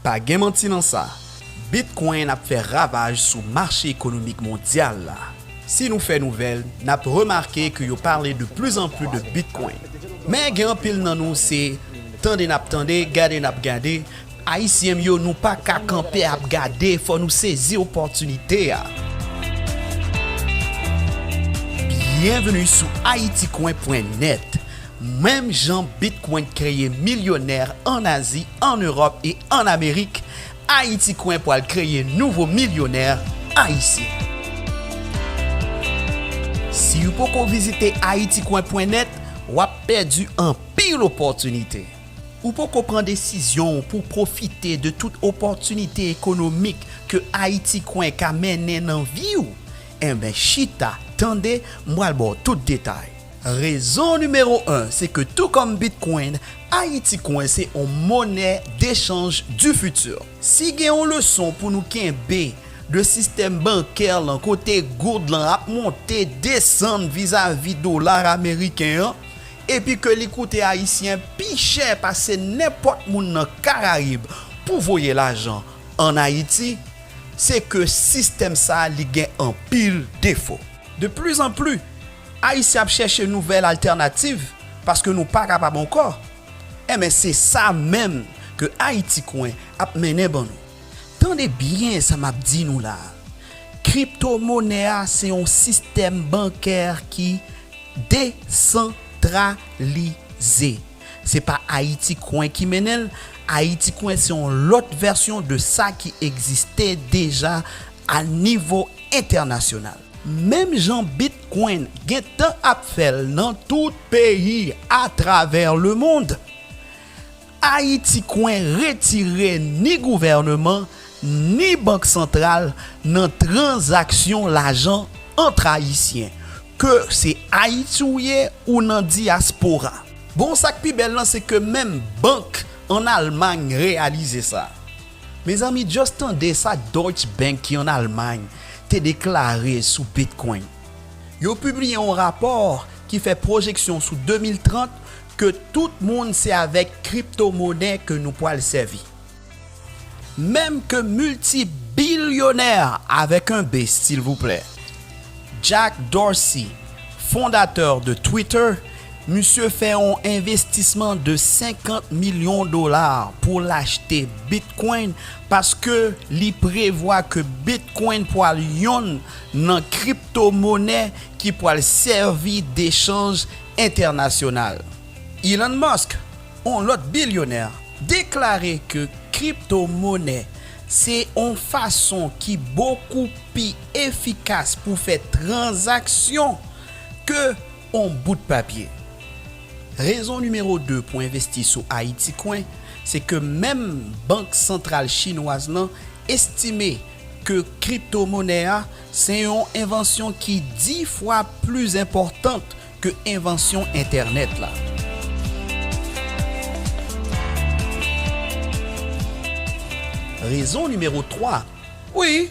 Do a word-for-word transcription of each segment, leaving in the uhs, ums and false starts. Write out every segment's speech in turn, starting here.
Pa gen manti nan sa, Bitcoin ap fè ravaj sou mache ekonomik mondyal la. Si nou fè nouvèl, n ap remake ke yo pale de plus en plus de Bitcoin. Men gen anpil nan nou se tande n ap tande, gade n ap gade. Ayisyen m yo, nou pa ka kanpe ap gade, fò nou sezi opòtinite a. Byenveni sou haiticoin point net. Menm jan Bitcoin kreye milyonè ann Azi, ann Ewòp e ann Amerik, Haiticoin pral kreye nouvo milyonè ayisyen. Si w poko vizite haiticoin point net, w ap pèdi anpil opòtinite. Ou poko pran desizyon w pou w pwofite de tout opòtinite ekonomik ke Haiticoin ka mennen nan vi w? Enben, chita, tande, m pral ba w tout detay. Rezon nimewo en, se ke tou kòm Bitcoin, Haiticoin se yon monè dechanj du futur. Si gen yon leson pou nou kenbe de sistèm bankè lan kote goud lan ap monte, desann vizavi dola ameriken an, epi ke li koute ayisyen pi chè pase nenpòt moun nan Karayib pou voye lajan ann Ayiti, se ke sistèm sa a li gen anpil defo. De plus en plus, Ayisyen ap chèche nouvèl altènativ paske nou pa kapab ankò. Enben, se sa menm ke Haiticoin ap mennen ban nou. Tande byen sa m ap di nou la a. Kriptomonè a se yon sistèm bankè ki desantralize. Se pa Haiticoin ki mennen l. Haiticoin se yon lòt vèsyon de sa ki egziste deja a nivo entènasyonal. Menm jan Bitcoin gentan ap fè l nan tout peyi atravè lemond, Haiticoin retire ni gouvènman, ni bank santral nan tranzaksyon lajan ant Ayisyen, ke se Ayiti w ye ou nan dyaspora. Bon, sa k pi bèl lan, se ke menm bank ann Almay reyalize sa. Mezanmi, just tande sa Deutsche Bank ki ann Almay te deklare sou Bitcoin. Yo pibliye yon rapò ki fè pwojeksyon sou de mil trant ke tout moun se avèk kriptomonè ke nou pral sèvi. Menm ke miltibilyonè, avèk un B, silvouplè, Jack Dorsey, fondatè de Twitter, misye fè yon envestisman de senkant milyon dola pou l achte Bitcoin, paske li prevwa ke Bitcoin pral yonn nan kriptomonè ki pral sèvi dechanj entènasyonal. Elon Musk, yon lòt bilyonè, deklare ke kriptomonè se yon fason ki bokou pi efikas pou fè tranzaksyon ke yon bout papye. Rezon nimewo de pou envesti sou Haiticoin, se ke menm Bank Santral Chinwaz lan estime ke kriptomonè a se yon envansyon ki dis fwa pli enpòtan ke envansyon entènèt la. Rezon nimewo twa, wi,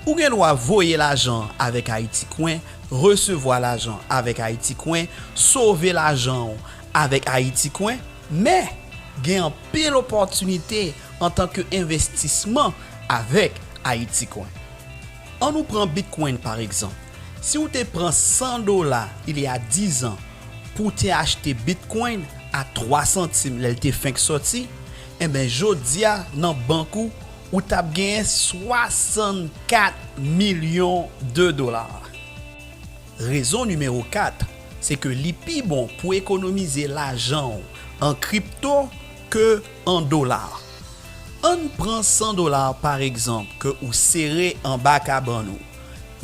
ou gen dwa voye lajan avèk Haiticoin, resevwa lajan avèk Haiticoin, sove lajan w avèk Haiticoin, men gen anpil opòtinite antanke envestisman avèk Haiticoin. Ann nou pran Bitcoin pa egzanp. Si w te pran san dola il y a dix ans pou w te achte Bitcoin a twa santim lè l te fenk sòti, enben jodi a nan bank ou, ou t ap genyen swasannkat milyon de dola. Rezon nimewo kat, se ke li pi bon pou ekonomize lajan w an kripto ke an dola. Ann pran san dola pa egzanp ke ou sere anba kabann ou,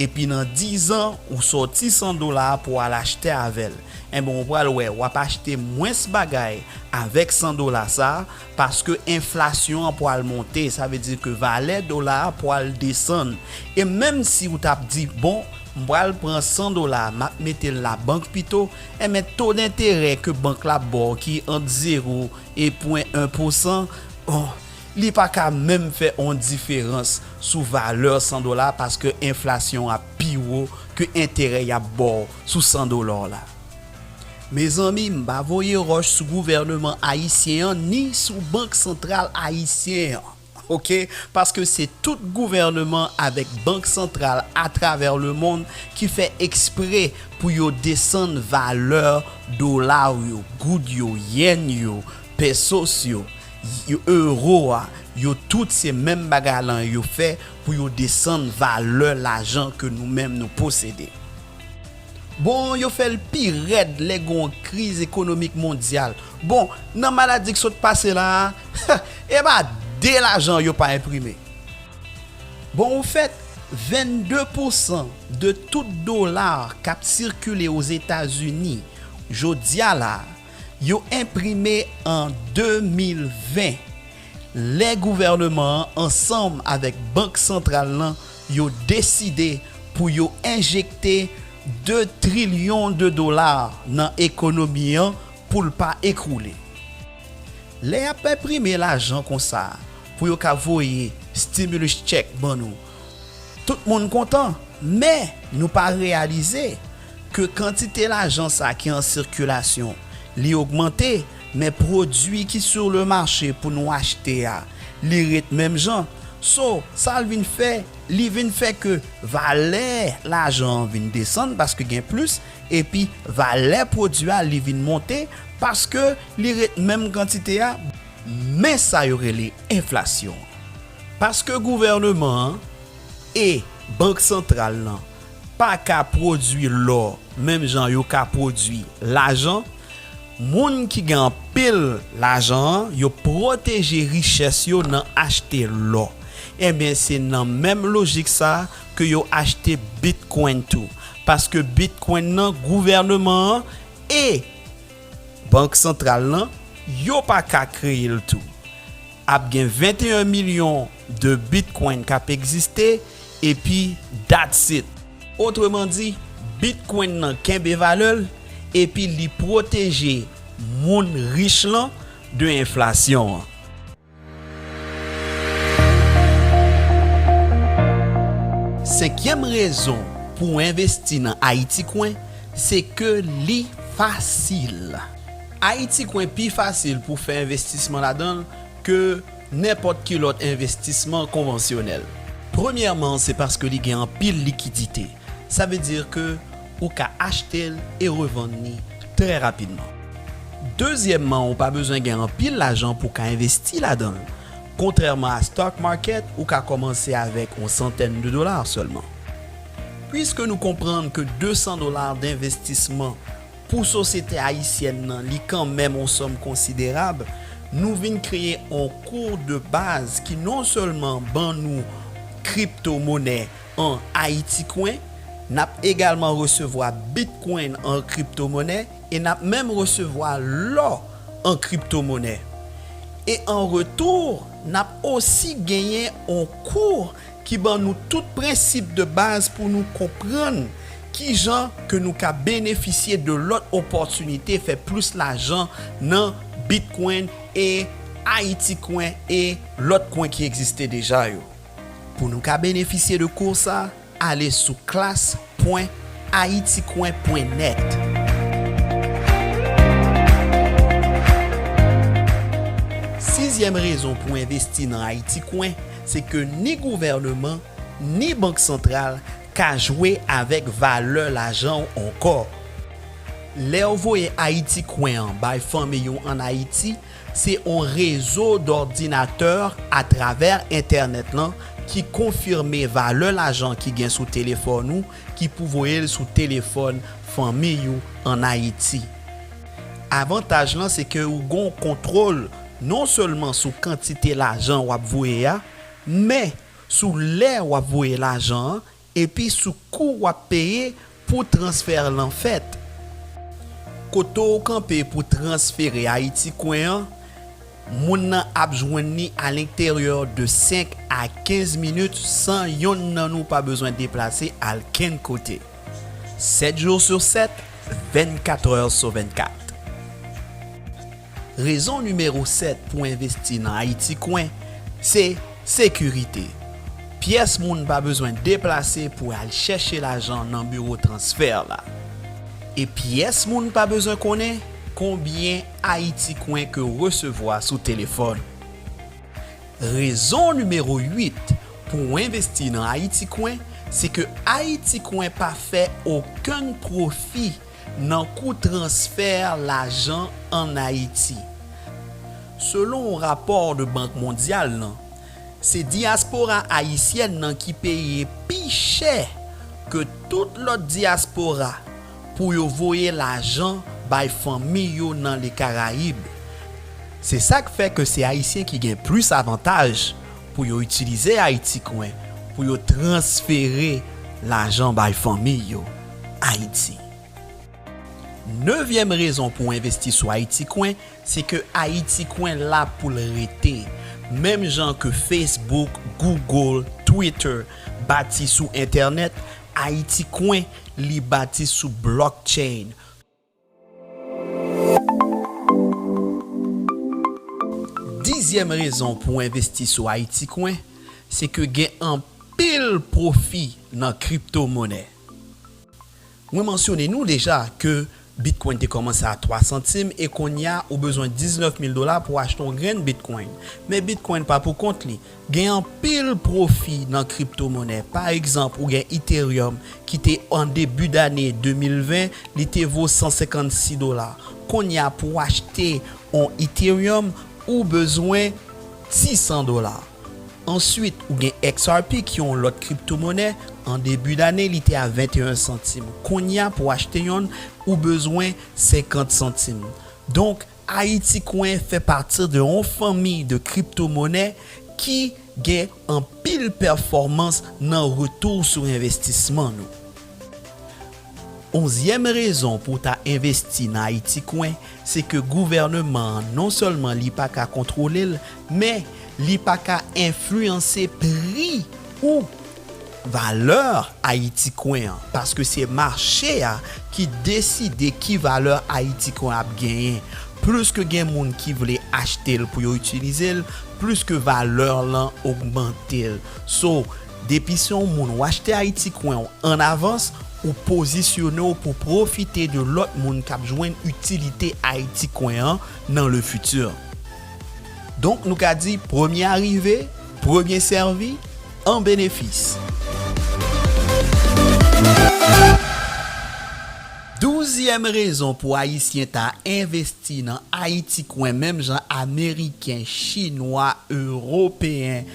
epi nan dizan ou sòti san dola pou al achte avè l. Enben, ou pral wè w ap achte mwens bagay avèk san dola sa a, paske enflasyon an pral monte, sa vle di ke valè dola a pral desann. E menm si w t ap di, bon, m pral pran san dola, m ap mete l labank pito, enben, to denterè ke bank la ap ba w ki ant zewo e pwen en pousan, bon, li pa ka menm fè yon diferans sou valè san dola, paske enflasyon an pi wo ke enterè y ap ba w sou san dola w la. Mezanmi, m pa voye wòch sou gouvèneman ayisyen an ni sou Bank Santral ayisyen an. Oke, paske se tout gouvènman avèk bank santral atravè lemonn ki fè ekspre pou yo desann valè dola w yo, goud yo, yèn yo, pesos yo, yo, euro a, yo tout se menm bagay lan yo fè pou yo desann valè lajan ke nou menm nou posede. Bon, yo fè l pi rèd lè gen yon kriz ekonomik mondyal. Bon, nan maladi k sot pase la a, e pa de lajan yo pa enprime. Bon, ofèt, vennde pousan de tout dola k ap sikile Ozetazini jodi a la, yo enprime an de mil ven, lè gouvènman an ansanm avèk Bank Santral lan yo deside pou yo enjekte de trilyon de dola nan ekonomi an pou l pa ekwoule. Lè y ap enprime lajan konsa pou yo ka voye stimulus check ban nou, tout moun kontan, men nou pa reyalize ke kantite lajan sa ki an sikilasyon, li ogmante, men pwodui ki sur le marché pou nou achte a, li ret menm jan. So, sa l vin fè, li vin fè ke valè lajan an vin desann paske gen plis, epi valè pwodui a li vin monte paske li ret menm kantite a. Men sa yo rele enflasyon an. Paske gouvènman an e Bank Santral lan pa ka pwodui lò menm jan yo ka pwodui lajan, moun ki gen anpil lajan an, yo pwoteje richès yo nan achte lò. Ebyen, se nan menm lojik sa a ke yo achte Bitcoin tou. Paske Bitcoin nan, gouvènman an e Bank Santral lan, yo pa ka kreye l tou. Ap gen venteyen milyon de Bitcoin k ap egziste, epi that's it. Otreman di, Bitcoin nan kenbe valè l, epi li pwoteje moun rich lan de enflasyon an. Senkyèm rezon pou w envesti nan Haïti Coin, se ke li fasil. Haïti Coin pi fasil pou fè envestisman ladan l ke nenpòt ki lòt envestisman konvansyonèl. Premyèman, se paske li gen anpil likidite. Sa vle di ke ou ka achte l e revann li trè rapidman. Dezyèmman, ou pa bezwen gen anpil lajan pou w ka envesti ladan l. Kontrèman a stock market, ou ka kòmanse avèk yon santèn de dola sèlman. Piske nou konprann ke de san dola denvestisman pou sosyete ayisyèn nan, li kanmenm yon sòm konsiderab, nou vin kreye yon kour de baz ki non sèlman ban nou kriptomonè an Haïti Coin, n ap egalman resevwa Bitcoin an kriptomonè e n ap menm resevwa lò an kriptomonè. E an retou, n ap osi genyen yon kour ki ban nou tout prensip de baz pou nou konprann kijan ke nou ka benefisye de lòt opòtinite fè plis lajan nan Bitcoin e Haïti Coin e lòt coin ki egziste deja yo. Pou nou ka benefisye de kour sa, ale sou klas pwen ayiticoin pwen nèt. Sizyèm rezon pou envesti nan Haïti Coin, se ke ni gouvènman, ni bank santral ka jwe avèk valè lajan w ankò. Lè w voye Haïti Coin an bay fanmi w ann Ayiti, se yon rezo dòdinatè atravè entènèt lan ki konfime valè lajan ki gen sou telefòn ou, ki pou voye l sou telefòn fanmi w ann Ayiti. Avantaj lan se ke ou gen yon kontwòl non sèlman sou kantite lajan w ap voye a, men sou lè w ap voye lajan an, epi sou kou w ap peye pou transfè lan fèt. Kote w kanpe pou transfere Haïti Coin an, moun nan ap jwenn li a lenteryè de senk a kenz minit san yonn nan nou pa bezwen deplase al kenn kote. Sèt jou sou sèt, vennkat è sou vennkat. Rezon nimewo sèt pou envesti nan Haïti Coin, se sekirite. Pyès moun pa bezwen deplase pou al chèche lajan nan biwo transfè la. E pyès moun pa bezwen konnen konbyen Haïti Coin ke w resevwa sou telefòn. Rezon nimewo uit pou w envesti nan Ayiti Kwen, se ke Ayiti Kwen pa fè okenn pwofi nan kou transfè lajan ann Ayiti. Selon yon rapò de Bank Mondyal nan, se dyaspora ayisyèn nan ki peye pi chè ke tout lòt dyaspora pou yo voye lajan bay fanmi yo nan Lekarayib. Se sa k fè ke se Ayisyen ki gen plis avantaj pou yo itilize Ayiti Kwen pou yo transfere lajan bay fanmi yo Ayiti. Nevyèm rezon pou w envesti sou Ayiti Kwen, se ke Ayiti Kwen la pou l rete. Menm jan ke Facebook, Google, Twitter bati sou entènèt, Ayiti Kwen, li bati sou blockchain. Dizyèm rezon pou w envesti sou Ayiti Kwen, se ke gen anpil pwofi nan kriptomonè. Mwen mansyone nou deja ke Bitcoin te kòmanse a twa santim e kounye a ou bezwen diznèf mil dola pou w achte yon grenn Bitcoin. Men Bitcoin pa pou kont li. Gen anpil pwofi nan kriptomonè. Pa egzanp, ou gen Ethereum ki te an debi dane de mil ven, li te vo san senkannsis dola. Kounye a pou w achte yon Ethereum, ou bezwen sisan dola. Answit, ou gen X R P ki yon lòt kriptomonè. An debi dane, li te a venteyen santim. Kounye a, pou w achte yonn, ou bezwen senkant santim. Donk, Ayiti Kwen fè pati de yon fanmi de kriptomonè ki gen anpil pèfòmans nan retou sou envestisman nou. Onzyèm rezon pou w ta envesti nan Ayiti Kwen, se ke gouvèneman an non sèlman li pa ka kontwole l, men li pa ka enfliyanse pri ou valè Ayiti Kwen an, paske se mache a ki deside ki valè Ayiti Kwen ap genyen. Plis ke gen moun ki vle achte l pou yo itilize l, plis ke valè lan ogmante l. So, depi se yon moun ou achte Ayiti Kwen w an avans, ou pozisyone w pou pwofite de lòt moun k ap jwenn itilite Ayiti Kwen an nan le futur. Donk, nou ka di, premye arive, premye sèvi, an benefis. Douzyèm rezon pou Ayisyen ta envesti nan Ayiti Kwen, menm jan Ameriken, Chinwa, Ewopeyen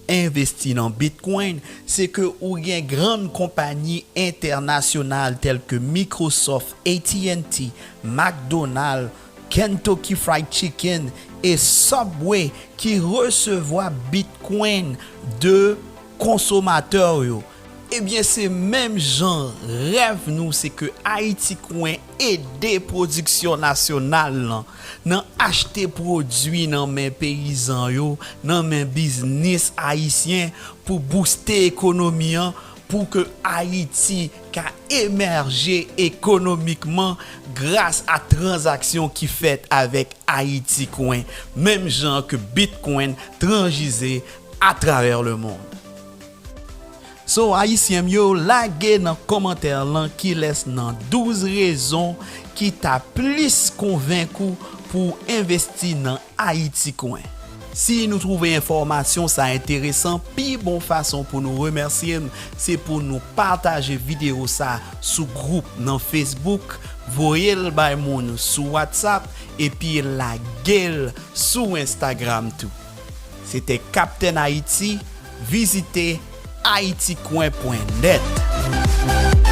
envesti nan Bitcoin, se ke ou gen grann konpayi entènasyonal tèl ke Microsoft, A T and T, McDonald, Kentucky Fried Chicken e Subway ki resevwa Bitcoin de konsomatè yo. Ebyen, se menm jan rèv nou, se ke Ayiti Kwen ede pwodiksyon nasyonal lan nan achte pwodui nan men peyizan yo, nan men biznis ayisyen pou bouste ekonomi an, pou ke Ayiti ka emèje ekonomikman gras a tranzaksyon ki fèt avèk Ayiti Kwen, menm jan ke Bitcoin tranjize atravè lemonn. So, Ayisyen m yo, lage nan kòmantè lan kilès nan douz rezon ki ta plis konvenk ou pou w envesti nan Ayiti Kwen. Si nou twouve enfòmasyon sa enteresan, pi bon fason pou nou remèsye m, se pou nou pataje videyo sa sou gwoup nan Facebook, voye l bay moun sou WhatsApp, epi lage l sou Instagram tou. Se te Captain Haïti, vizite haïtikwen pwen nèt.